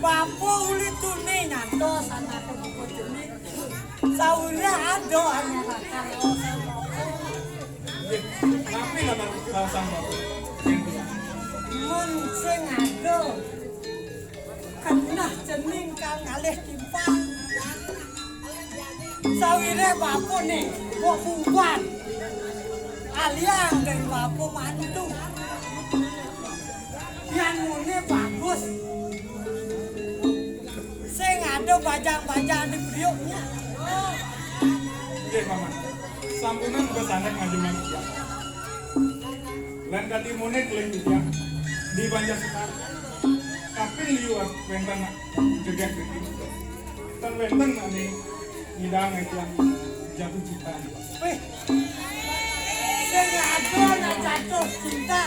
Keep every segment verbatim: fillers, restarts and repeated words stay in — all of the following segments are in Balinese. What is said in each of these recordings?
Bapa uli tuni nyantos anaké buka cening. Sawiréh ada anyarakan raosan bapa. Nggih, napi raosan bapa? Mun sing ada keneh cening kal ngalih timpal. Sawiréh bapa né, mbok bubar. Aliang dén bapa mantu. Yan muni bagus. Sing ada bajang-bajang di priuk nya. Nggih, Paman. Sampunang besané ngajuman titiang. Lan kadi muni keling titiang di Banjar Sekar. Kaping liwat wénten jegég geni. Tan wénten ané nyidang titiang jatuh cinta. Wih. Sing ada nak jatuh cinta,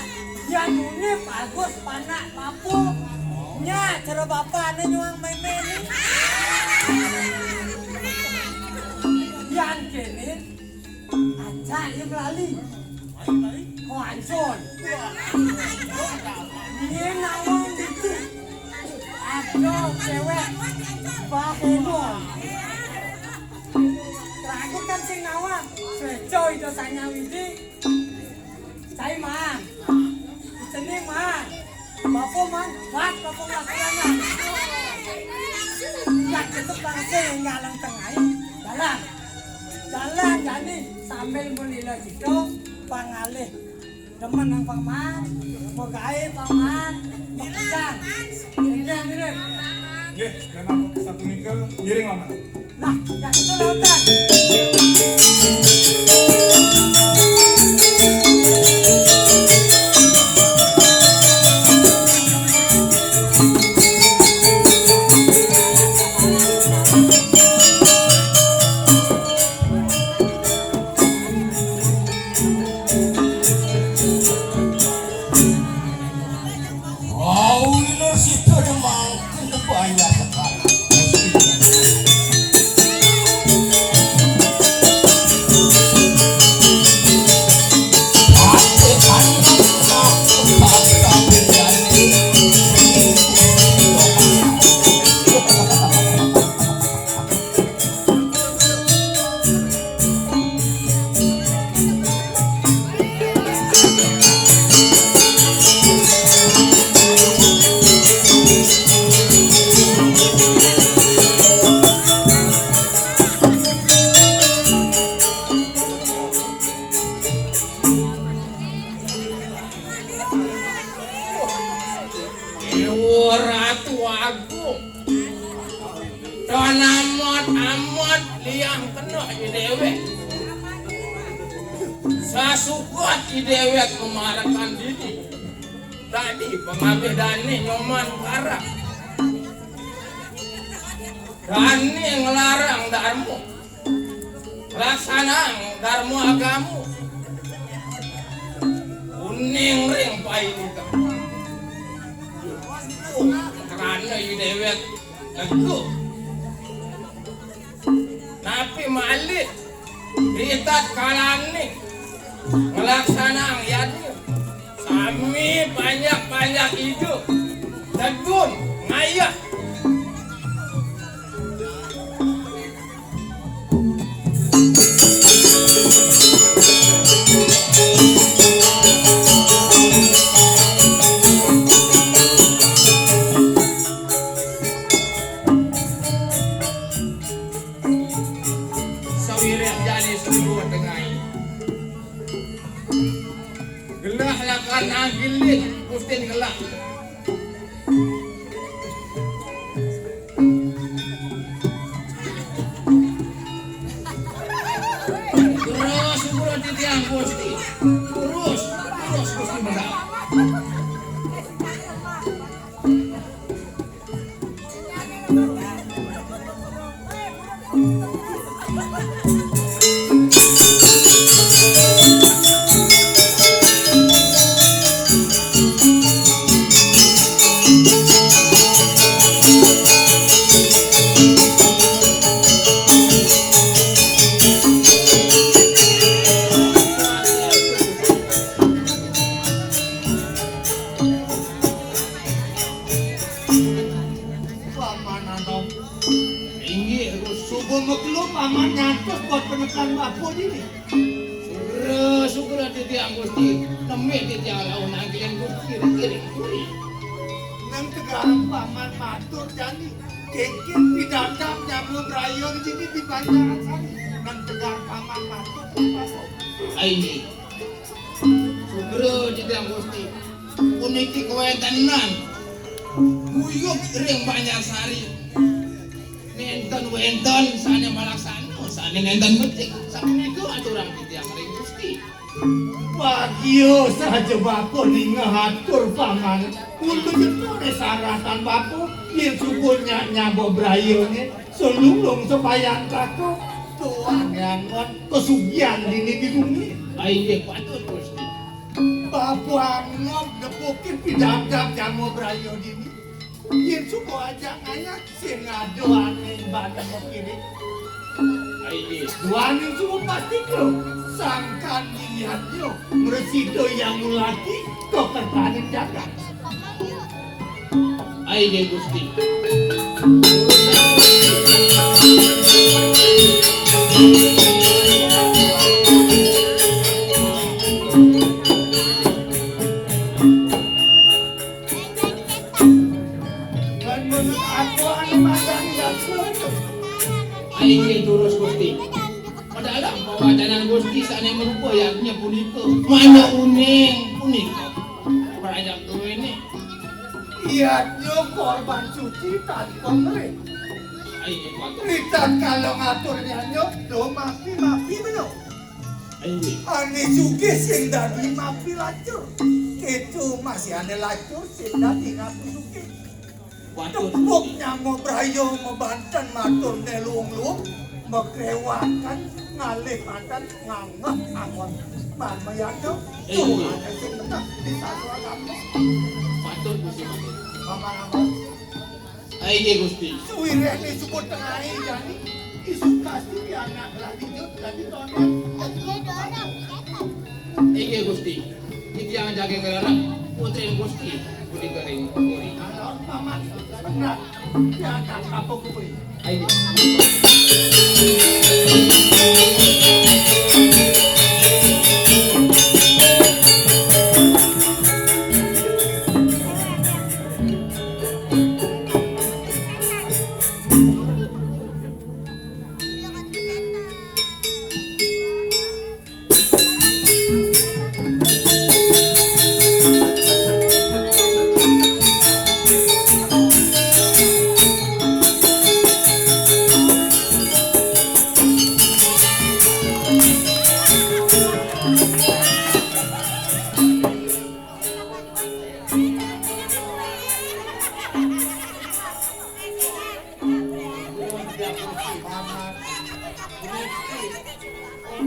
yan muni bagus panak bapa. Nya cara bapa ané nyuang mémé né. Yan kéné, ajak ia melali. Ko ancon. Nyén nawang ditu. Ada cewek bahenol. Terakhir kan sing nawang. Seco itu sanya widi. Cai man. Cening man. Bapa man. Bat bapa ngelakulangan. Yak itu bangsa yang jalan tengah. Jalan. Jalan jani sambil melila gitu. Pangalih. Demen nang Paman, mau gaé Paman, mau pisang. Ngiring, ngiring. Nggih, karena satu nika ngiring, Paman. Nah, yang itu lautan. Dewa Ratu Agung. Tan amot-amot liang keneh i déwék. Sasukat i déwék mamarekan dini. Dadi pangabih dané Nyoman Karang. Dané nglarang darma. Laksanang darma agama. Uning ring paindika. Krana i déwék teguh. Napi malih ritatkalané nglaksanang yadnya. Sami panjak-panjak idup. Tedun ngayah. Sawiréh jani subuh tengai. Gelah lakar nang gilis, pustin gelah. Makelo paman nyantos buat penekan bapa dini. Sugra, sugra titiang Gusti. Nembe titiang rauh nangkilin Gusti ring iring puri. Nang tegarang paman matur jani. Kénkén pidabdab nyama braya dini di Banjaran Sari. Nang tegar paman matur. Ai. Sugra titiang Gusti. Puniki kawéntenan guyub ring Banjarsari. Nénten wénten sané malaksana, sané nénten becik. Sapunika aturang titiang ring Gusti. Bagia saja bapa ningeh atur paman. Ula jero saratan bapa, yén suba nyak nyaba brayané, selunglung sebayan tlaku. Tuan nyangon pesugihan dini di bumi. Ai, inggih patut, Gusti. Bapa angob nepukin pidabdab nyama braya dini. Yén suba ajak ngayah, sing ada ané bani makiring. Ai, inggih. Duaning suba pastika, sangkan dilihatnya, mresida yang ngulati, kakertaning jagat. Ai, inggih, Gusti. Lan menurut aku anu madan dapur. Ai, inggih, durus, Gusti. Padahal pawadanan Gusti sané marupa yadnya punika. Mana uning punika. Prajak duwéné. Yadnya korban suci tanpa ngerik. Ai, inggih, patut. Ritatkala ngatur yadnya, do mapi-mapi beno. Ai, inggih. Ané sugih sing dadi mapi lacur. Kéto masih ané lacur sing dadi ngaku sugih. Waduh, tepuk nyama braya mabanten maturné luung-luung, makrewakan ngalih manten nganggah angon. Marmayana, eh, iya. Tuh, ada sing menang di satu agama. Patut, Gusti, patut. Paman Amon. Ah, iya, Gusti. Suwiréhné suku tengahi jani, isu pasti pianak lagi jut, lagi tondén. Iya, dorong. Inggih, Gusti. Titiang jagi ngrereh putrin Gusti punika ring puri. Alon paman, benar. Titiang apa kuwi? Ayo.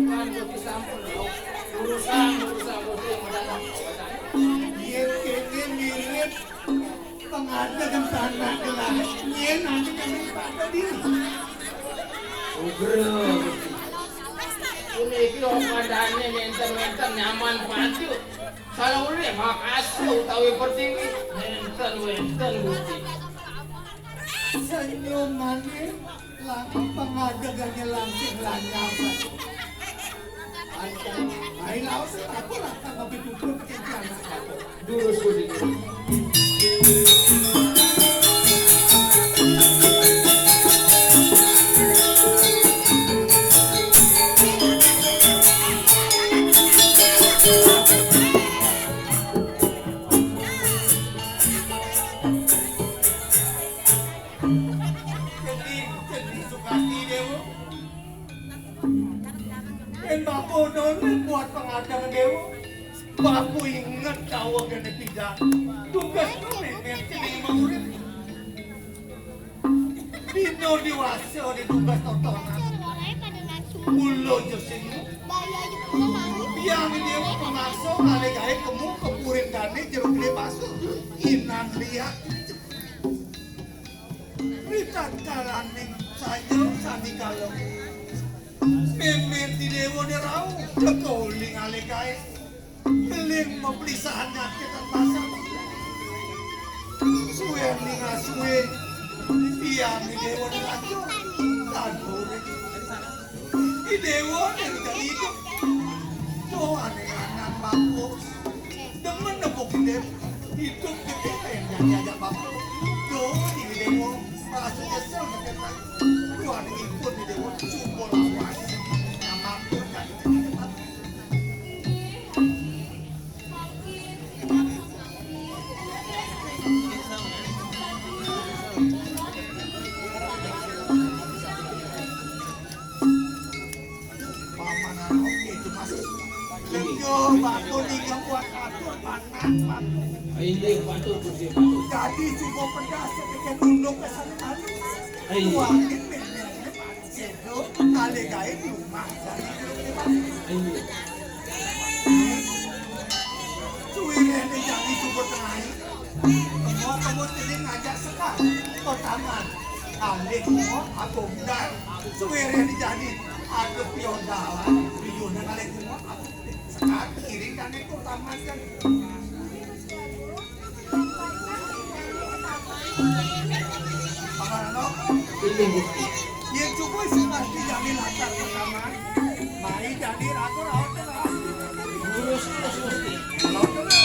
Urusan Gusti sampun, urusan, urusan Gusti. Yén kéné mirip pengadeg tanah gelah, yén anu kéné pada diri. Ugra Gusti. Puniki opadané nénten-nénten nyaman pati. Salah ulih makasa utawi pertiwi. Nénten-nénten, Gusti. Senyumané lang-, pengadegané langsing lanyap. Ancan, ai laos aku rasa kopi tutur kejang. Durus, Gusti. Sedih, sedih Sukasti, Déwa. Yén bapa udah buat pengadeng, Déwa. Bapa inget daweg dene pidan. Tugas kowe ngerti lima urip. Dina diwasa di tugas totonan. Ulo jo sing. Biang Déwa pemangsa ngalih gaé kemu kepuring dane jero gedé basa. Inan liak. Ritatkalaning sanya sandikala. Mimpin Déwa né rauh, teka uli ngalih gaé. Eling maplisahan nyakit lan pasang. Suwéning asuwé, Tiang di Déwa neraka. Aduh, di Déwa dari tadi hidup. Tuh, aneh anak, Bapa. Demen nepuk di Déwa. Hidup di Déwa yang jadi ajak Bapa. Tuh, di Déwa. Merasa nyesel, makin lagi. Tuh, aneh ikut di Déwa. Syukur lawas. Nama pun dari tadi hidup. Paman Anok itu masih. Yo, batu tiga buat atur panas, batu. Iya, batu, kursi batu. Jadi, cukup pedas ketika nunduk ke sana lalu. Iya. Wah, ini Sedo, kali gaé di rumah, jadi di rumah. Iya. Suwiré dijani subur tengai. Tengok kamu tadi ngajak Sekar, ke taman. Ambil tengok, aku benar. Suwiré dijani, aku piodalan, piodalan kali tengok, aku Sekar, kiri dan itu taman kan. Pangaranok. Inggih, Gusti. Yén cukup sing pasti jani latar pertama. Mari jani ratur raut terus. Lurus terus, Gusti. Raut terus.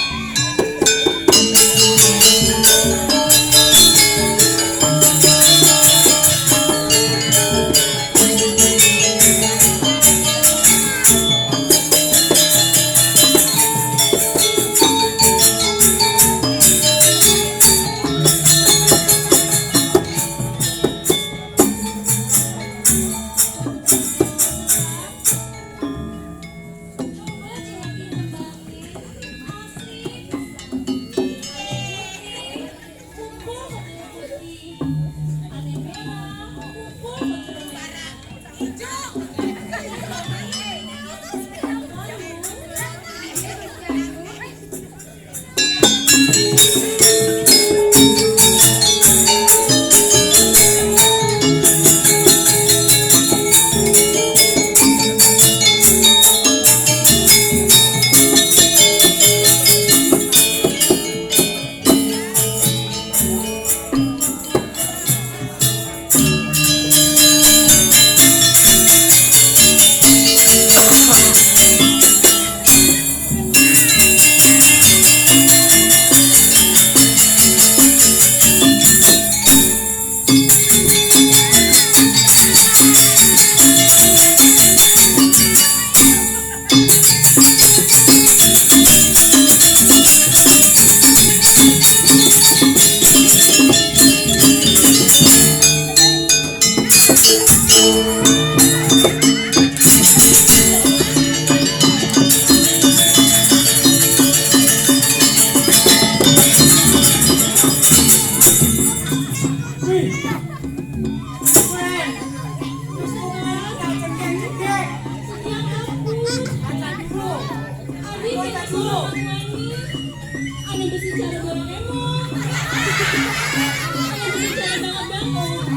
Ada besi cara Doraemon. Ada besi cara banget banget.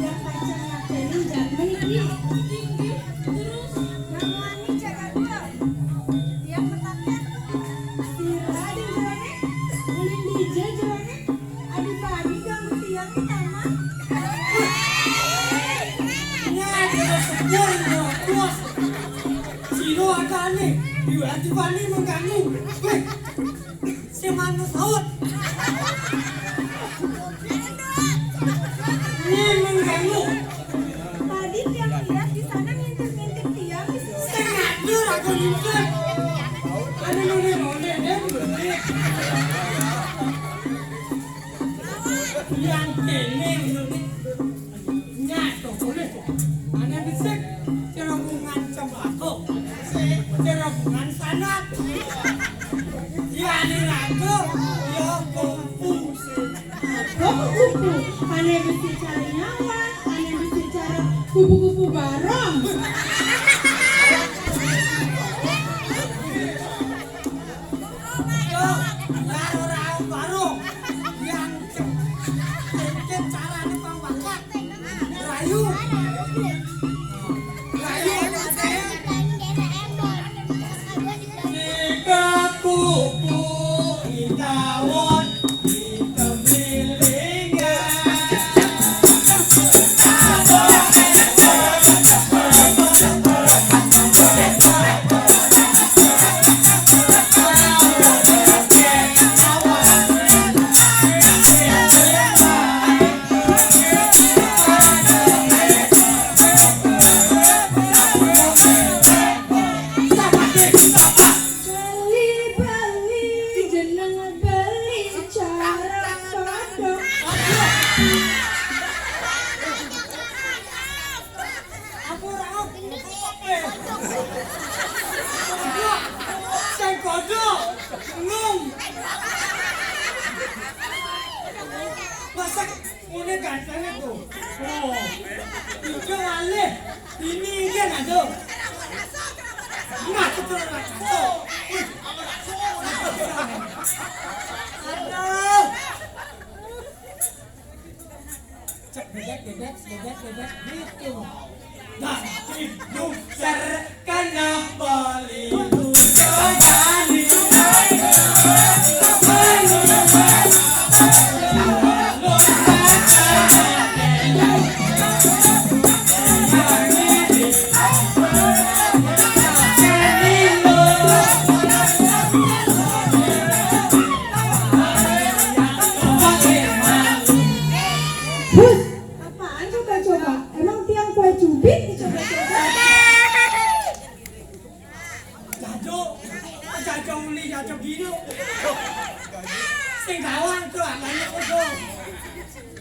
Yang kacang-kacang jatuh nih. Terus? Nang wani cak anu. Tiang matakan. Sira di jroné, ulin dija jroné. Adi-adi ganggu tiang di taman. Nyai adalah sepuh yang kuat. Sira adané diwajibani mengganggu. Wéh, si manuk saut. Nyai mengganggu. Tadi tiang lihat di sana ngintip-ngintip tiang di sini. Sengaja aku ngintip. Ada nune-nune deh. Yang kene nune. Nyai to boleh. Ada bisik. Cerobongan cembako. Cerobongan sanat. Ya, ini lagu. Ya, kumpul. Apa kupu-kupu? Ané bisi cara nyawa, ané bisi cara kupu-kupu barong. Yo, ora barong. Yang cek, cek, cek cara numpang bakat. Rayu. Rayu, ada. Aduh. Masuk terus, masuk. Aduh. Cek bebek, bebek, bebek, bebek, gitu. Nah, itu. Serkana bali. Hus, apaan coba-coba? Emang tiang kue cubit dicoba-coba? Jajo, jajo uli, jajo gino. Sing gawang tuh, apanya tuh?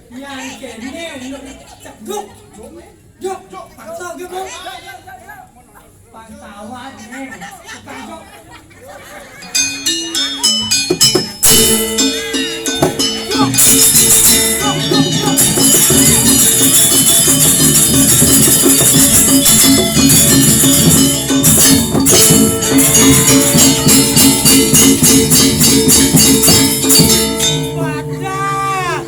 Yang kene, untuk ceblok. Jok, jok, paksa gitu. Pantauan, nih. Tukang jok. Wadah.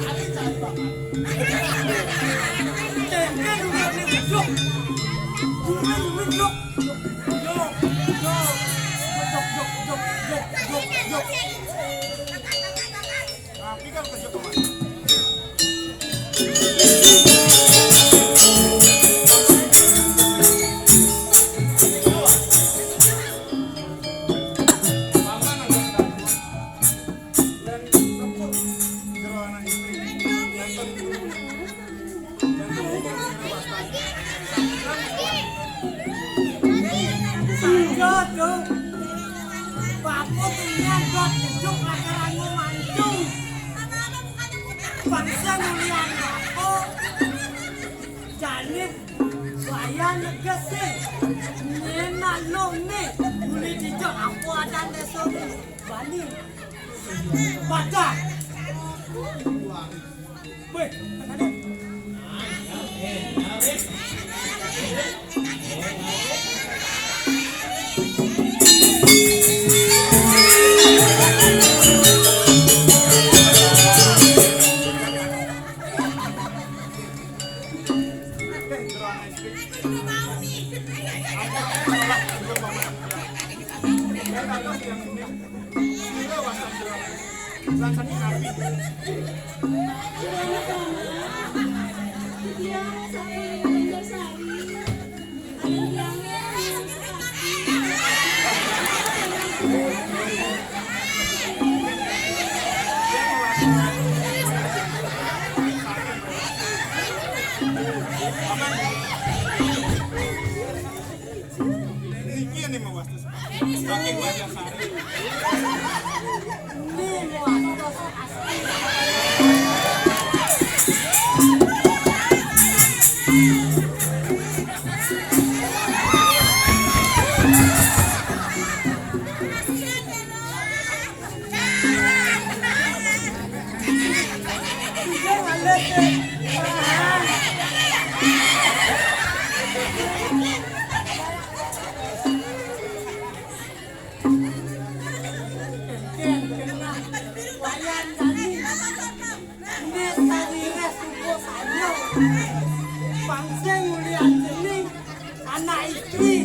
Sangga tuh. Paku tinggal buat hidup, agar anu mancung. Bangsa mulian aku. Jani wayah negesin. Nyemak lo nih. Boleh dijak aku ada nesomu. Bani. Baca. Weh, tekan. Niki nih mau wastes. Saking banyak sari. Ini sadire subuh saja. Bangsa mulia jening anak istri.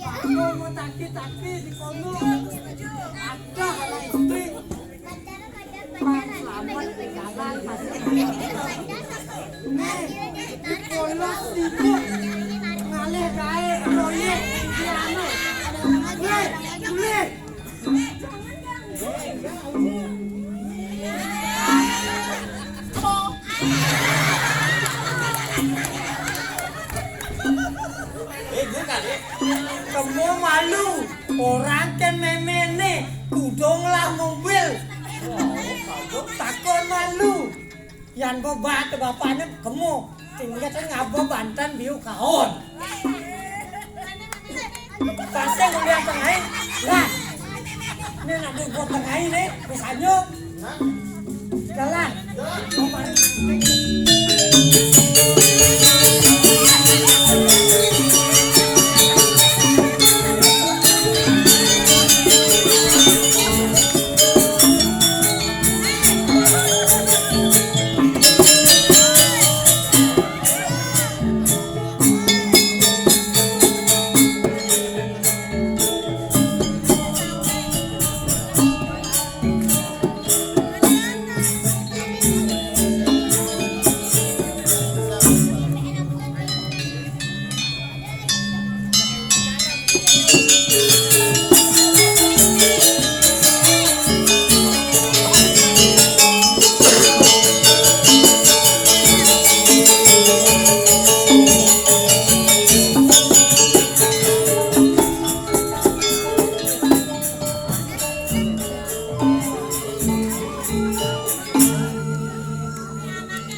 Aku mau taki-taki di kono. Ada anak istri. Bang, selamat di jalan. Nih, di Polo sibuk ngalih gaé proyék di anu. Nih, boleh. Eh, bukan, eh. Kamu malu. Orang kan méméné, kudung lah mobil. Takon malu. Yan bebat bapakné kemu. Tinggal kan ngaba bantan biu kaon. Pasang ulian tengai. Lah. Ini nak dibuat tengai nih, misalnya. Jalan.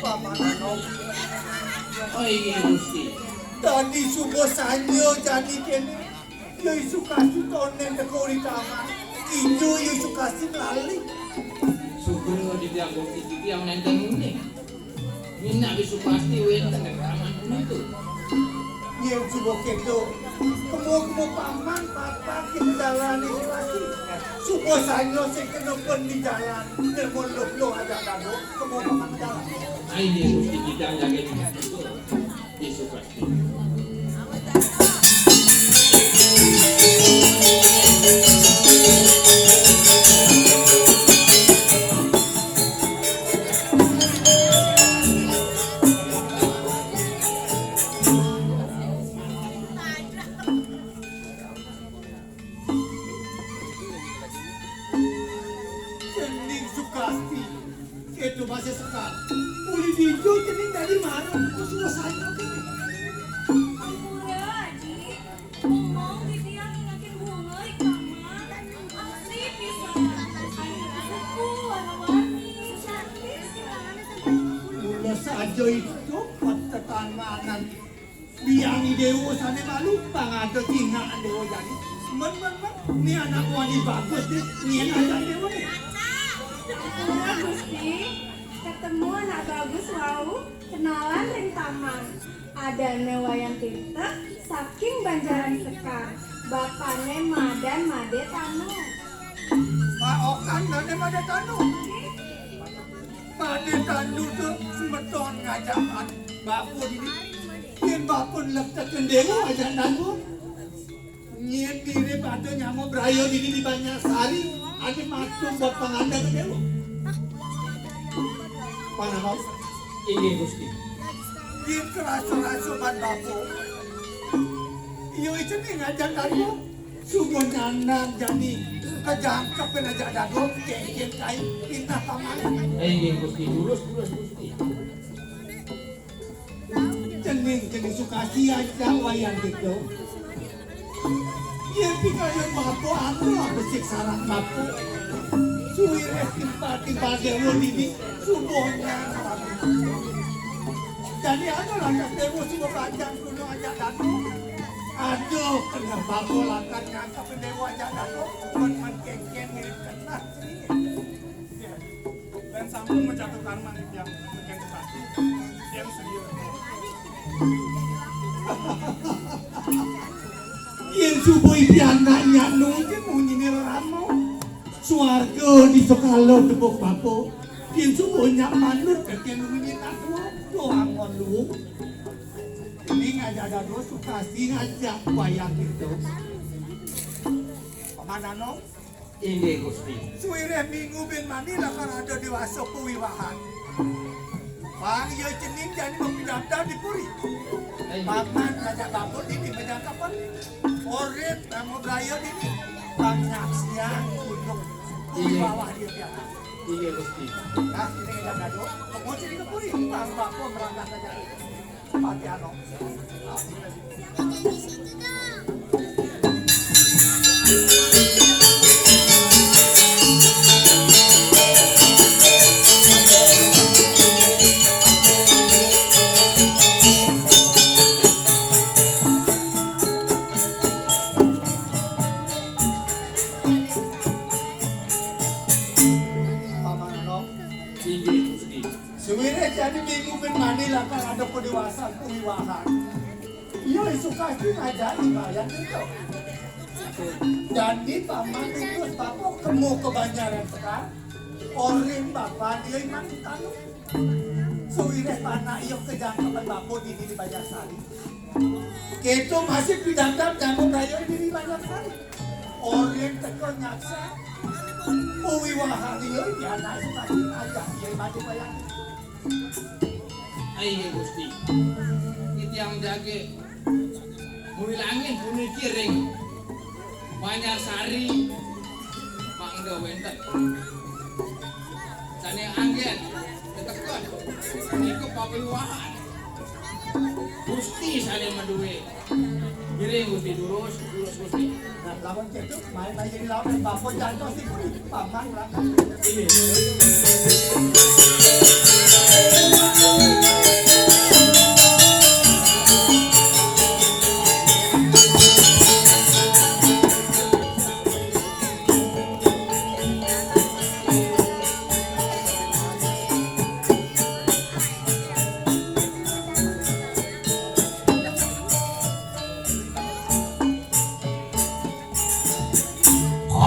Paman Anom. Oh, inggih, Gusti. Tadi suba sanja jani kéné. Ya Yusukasti tondén teka uli taman. Kija ya Yusukasti malali. Sugra di tiang Gusti titiang nénten uning. Minab Yusukasti wénten ring taman punika. Yén suba kéto, kema-kema paman patpat ring jalané Yusukasti. Suba sanja sing kena ban di jalan, nirmala luh-luh ajak dadua, kema paman jalan. Ai, inggih Gusti, titiang jagain. Yusukasti. Cening Sukasti, kéto masih sekar. Uli dija cening dadi mara, kok suasana kéné. Ampura, Aji. Bengong titiang ingakin bunga ring taman. Asri pisan. Ayu suku, warna-warni, cantik pisan. Mula saja itu, patetamanan. Biang Déwa sané malu, pang ada cingak Déwa jani. Men, men, men, ni anak wani bagus deh, nyén anak Déwa né. Ampura, Gusti, ketemu anak bagus wau, kenalan ring taman. Adané Wayan Tirta, saking Banjaran Sekar, bapané madan Madé Tanu. Maokan dané Madé Tanu. Madé Tanu to semeton ngajak bapa dini. Yén bapa nektekin Déwa ajak dadua. Nyén mirib ada nyama braya dini di Banjarsari, adi matur buat pangandang Déwa. Panama? Inggih, Gusti. Yén kerasa-rasa ban bapa. Iya, itu nih ngajak dadua. Suba nyanang jani kajangkepin ajak dadua, kéngkén kai, pindah paman. Inggih, Gusti, durus, durus, Gusti. Cening, cening Sukasti ajak Wayan Tirta. Yén pikayun bapa, anu besik sareng bapa. Suwiréh timpal-timpal Déwa dini, suba nyanang. Jani anu lantas Déwa suba bajang gunung ajak dadua. Aduh, keneh bapa lakar nyangkepin Déwa ajak dadua, men, men kéngkén mirib keneh. Yén sampun majatuh karma ring tiang, tiang pasti, tiang sedia. Yén suba ibi anak nyak nu, munyiné rerama. Suarga di sekala tepuk bapa. Yén suba nyak manut, kén munyiné tatua. Doang ngon luung. Ini ngajak dadua Sukasti ngajak Wayan Tirta. Paman Anom. Inggih, Gusti. Suwiréh minggu bin mani lakar ada déwasa pawiwahan. Bang, yo cening jani mapidabdab di puri. Paman ngajak babut ini menjangkapan. Orit, kamu berayo ini. Bang nyaksian untuk di bawah dia di atas. Iya, Gusti. Nah, ini ngajak dadu. Kamu cening ke puri. Bang, bapak merangkak saja. Pakai ano. Paman Anom. Inggih, Gusti. Sawireh jani minggu bin mani lakar ada padiwasan pawiwahan. Iya, Sukasti ngajak bayan itu. Jani paman itu bapa kemu ka Banjar Sekar. Orin bapa dia iman tanu. Sawireh panak iya kejangkepan bapa dini di Banjar Sari. Kita masih pidabdab jamu raya dini Banjar Sari. Orin teka nyaksa. Pawiwahan iya, iya anak Sukasti ngajak iya iman bayan. Ai, Gusti. Titiang jagi muilangin puniki ring Banjar Sari mangda wenten. Sane anggen tetekon nika pawiwahan. Gusti sane madue. Giring Gusti, durus, durus Gusti. Nah, lawan cedok, main aja di lawan, dan bambu jantos di kulit, paman lah. Ini.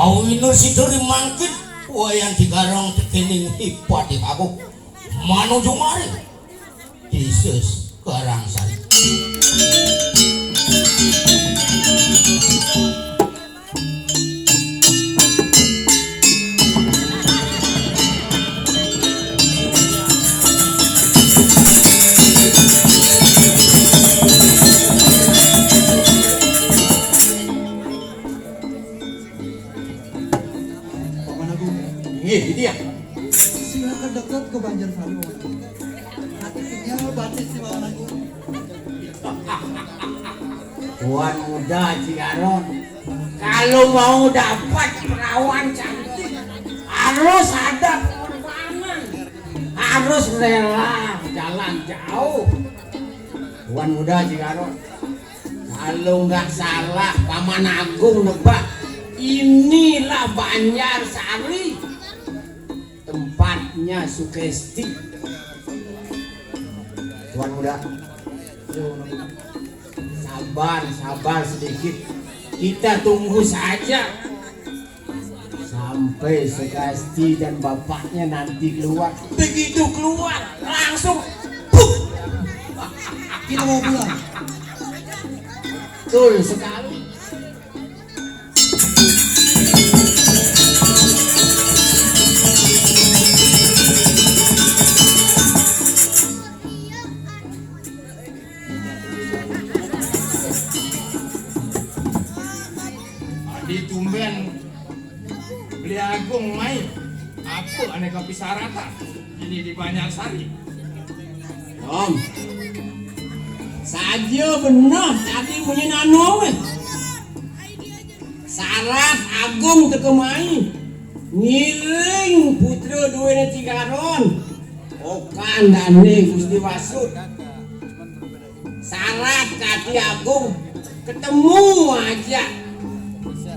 Kawina sida ri mangkin, Wayan Tigarong tekening ipate kabuh manuju mari. Disus Karangsari. Paman Agung. Nggih, itu ya. Sing deket ke Banjar Sari, Paman Agung. Hati kenyal batis di Paman Agung. Tuan Muda Cigaron, kalau mau dapat perawan cantik, harus ada pengorbanan, harus rela jalan jauh. Tuan Muda Cigaron, kalau nggak salah, Paman Agung nebak, inilah Banjar Sari. Tempatnya Sukesti. Tuan Muda, sabar, sabar sedikit. Kita tunggu saja sampai Sukesti dan bapaknya nanti keluar. Begitu keluar, langsung, puh, kita mau pulang. Betul sekali. Adi tumben Beli Agung mai, apa ane kapisaratan ini di Banjar Sari? Om, saja beneh tadi munyi nano, eh. Sarat Agung teka mai ngiring putra duene Tigaron, Okan dane Gusti Wasut. Sarat kati Agung ketemu aja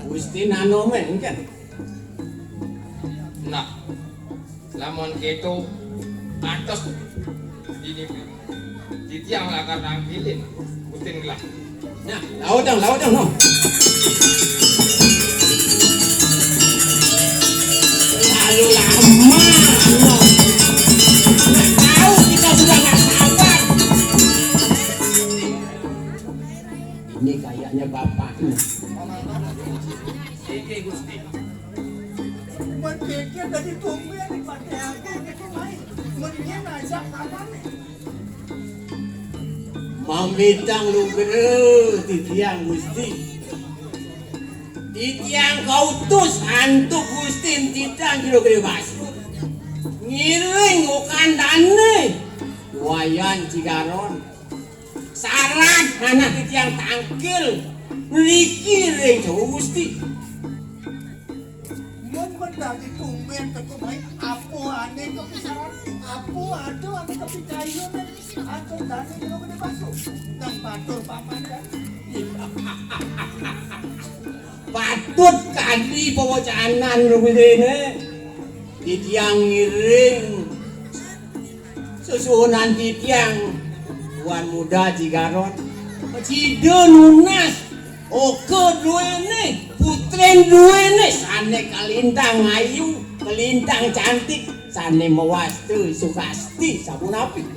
Gusti Nanome, engken? Nah, lamun keto, atos dini titiang lakar nangkilin Gusti Ngelah. Nah, laut dong, laut dong, no. Lalu lama, no. Nggak tahu, kita sudah nggak sabar. Ini kayaknya bapaknya. Iki, Gusti. Mun pikir tadi tumben dipakai aku gitu, Mai. Yen ajak anané. Mamitang lugra titiang Gusti. Titiang kautus antuk Gusti titiang Jero Gedé Basur. Ngiring okan dané. Wayan Cigaron. Sarat anak titiang tangkil. Ngriki ring Jawa Gusti. Mun dadi tumbén teka baé, apa ané kapisaran? Apa ada ané kapikayun? Atur dané Jero Gedé Basur. Nang batur paman kan. Patut kadi pawacanan Jero Gedéné. Titiang ngiring sesuhunan titiang Tuan Muda Cigaron. Sida nunas oka duéné, putrin duéné sané kalintang ayu, kalintang cantik, sané mawasta sukasti sapunapi.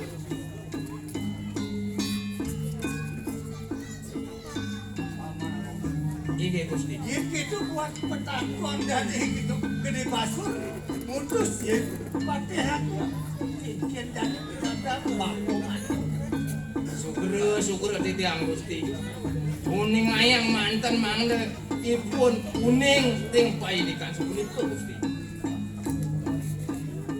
Inggih, Gusti. Yén kéto buat patakon dané Jero Gedé Basur, mutus yén patih aku. Yén dané pinandak bakongan. Sugra, sugra titiang, Gusti. Uningayang manten mangda ipun uning ring paindikan sapunika, Gusti.